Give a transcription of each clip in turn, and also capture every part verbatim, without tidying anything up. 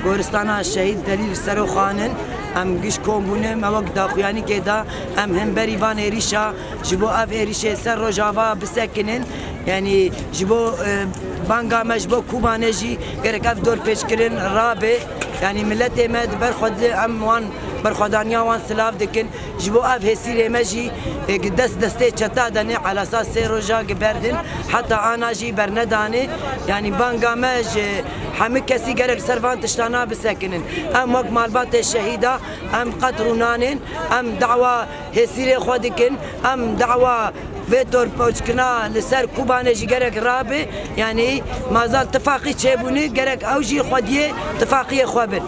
Goristana şehîd Delîl Seroxan in. Em giş kom bûne, me wek daxuyanîkê da, em hemberî van êrîşa ji bo ev êrîşê ser Rojava bisekinin. Yanî ji bo, e, banga me ji bo Kobanê jî gerek ev dorpêçkirin rabe. Yanî miletê me di ber xwe de, em wan berxwedaniya wan silav dikin. Ji bo ev hêsîrê me jî, e, dest destê çeta de ne, elasa sê roja gi berdin, heta ana jî bernedane. Yanî banga me ji hemî kesî gerek ser van tiştana bisekinin. Em wek malbatê şehîda, em qet rûnanên, em dawa hêsîrê xwe dikin, em dawa vê torpewçkina li ser Kobanê jî gerek rabe, yanî mazal tifaqî çêbûne, gerek ew jî xwediyê tifaqiyê xwe bin.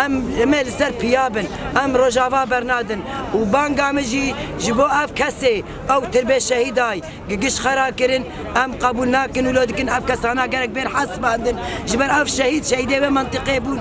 Em, em ê li ser piya bin, em Rojava bernadin û banga min jî ji bo ev kesê ew tirbê şehîday, gi giş xera kirin, em qebûl nakin û lo dikin ev kesana gerek bên hesibandin. Ji ber ev şehîd, şehîdê wê mentiqê bûn.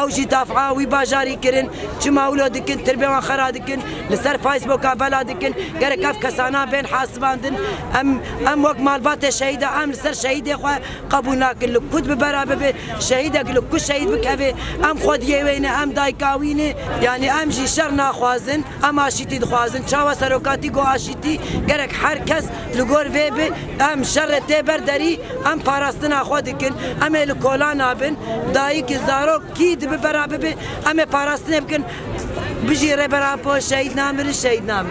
Ew jî daf'a wî bajarî kirin. Çima wilo dikin, tirbê wan xera dikin, li ser Facebooka bela dikin. Gerek ev kesana bên hesibandin. Em, em wek malbatê şehîda, em li ser şehîdê xwe qebûl nakin. Li ku dibe bera bibe, şehîdek li ku şehîd bikeve, em xwediyê wê ne, em dayika wî ne. Yanî em jî şer naxwazin. Em aşîtî dixwazin. Çawa serokatî got aşîtî, gerek her kes li gor vê bi. Em şerê tê ber derî, em parastina xwe dikin. Em ê li kola nabin. Dayikî, zarok kî dibi bera bibi, em ê parastinê bikin. Bijî Rêber Apo, şehîd namirin, şehîd namirin.